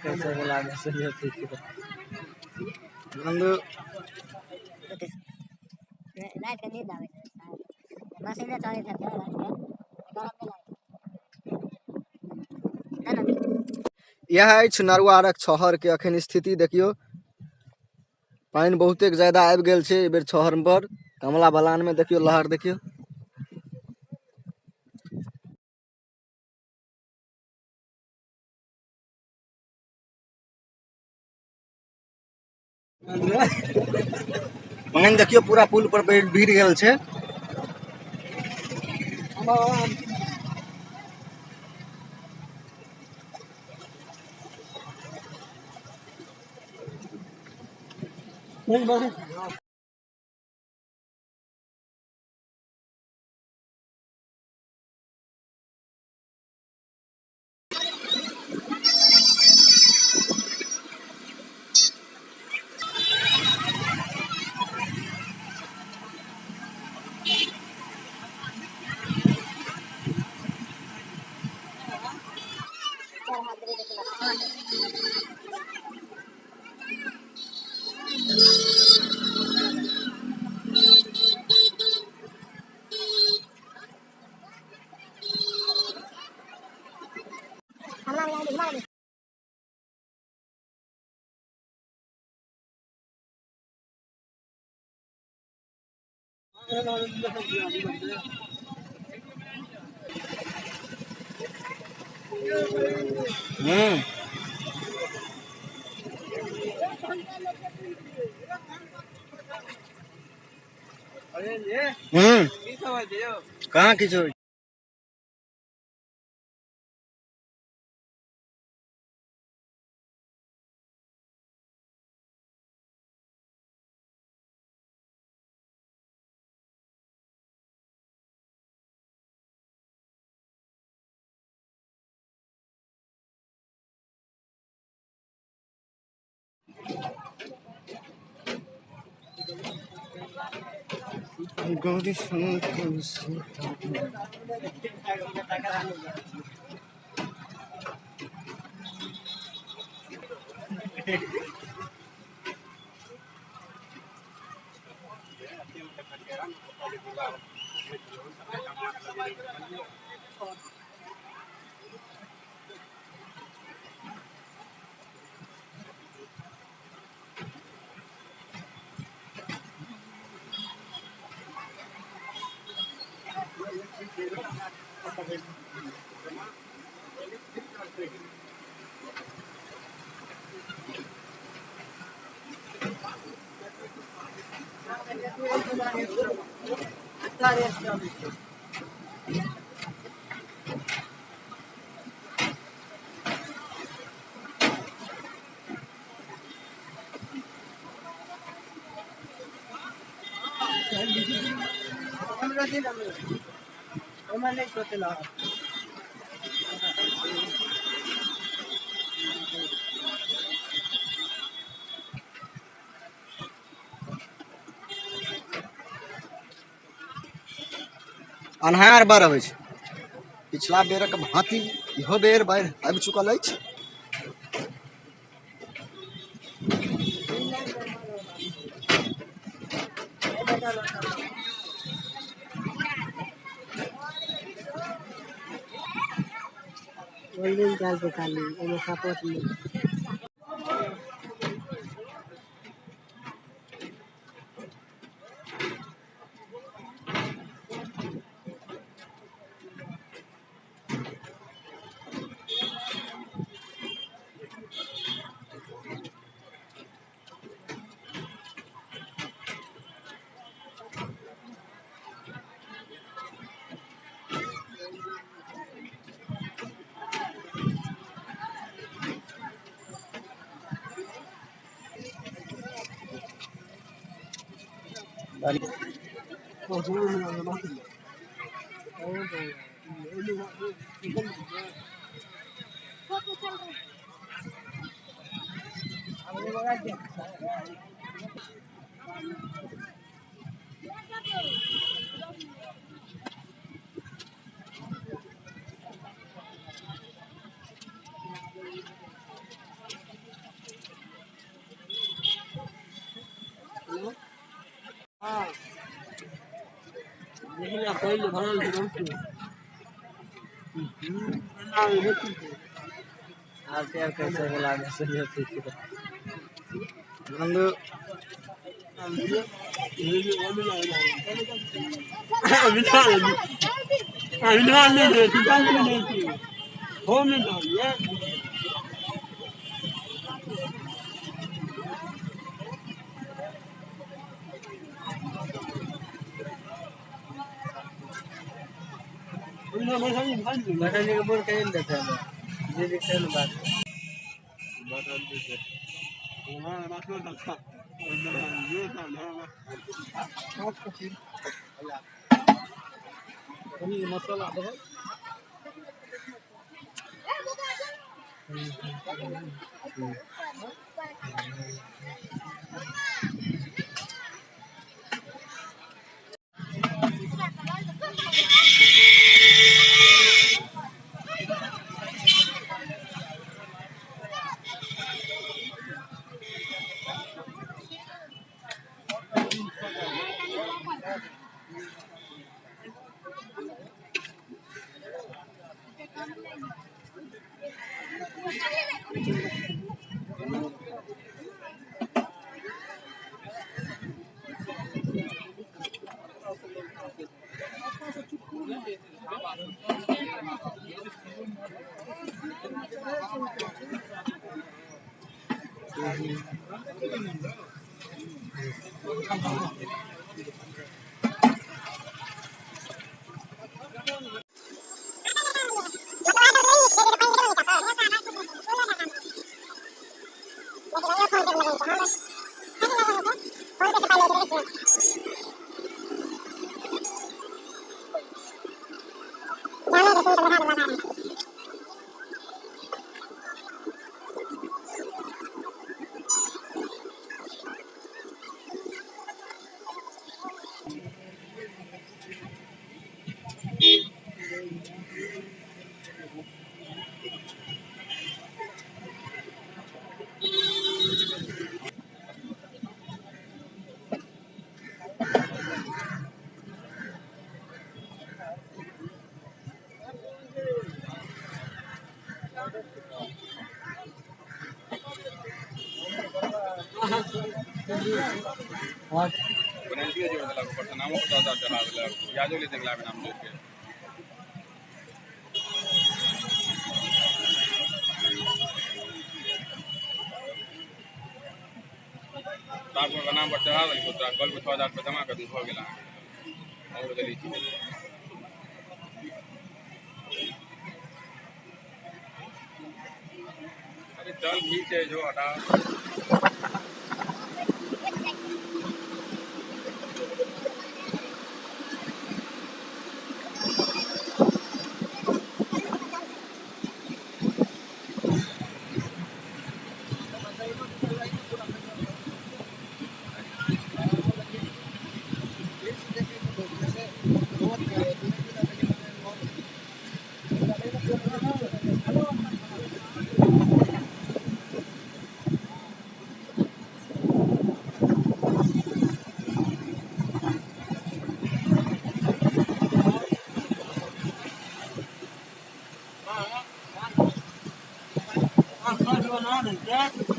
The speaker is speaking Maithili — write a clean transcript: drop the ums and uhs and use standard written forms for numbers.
कैसे बोला नंदू रात के नींद आवे मशीन चले थे रात के गरम नहीं यह अछि नरुआरक छहर के अखन स्थिति देखियो। पानि बहुते ज्यादा आबि गेल छै एहि बेर छहर पर। कमला बलान में देखियो लहर देखियो। पानि देखियो पूरा पुल पर भीड़ गेल छै। कहाँ किछु गौरी शंकर सीता। अन्हार बड़ अबै छै। पिछला बेरक भांति इहो बेर बाढ़ि आबि चुकल अछि। बंधु मसाला पेनल्टी जोड़ देलक ऊपर से नामो पर 10,000 चढ़ा देलक ब्याजो ले अगला नाम जोड़ के। तार नाम पर चढ़ा देलको तोरा कल को 6,000 रुपया जमा कर दी हो गेल अहाँके और देली छी। अरे चल ठीक है जो हटा। Yeah.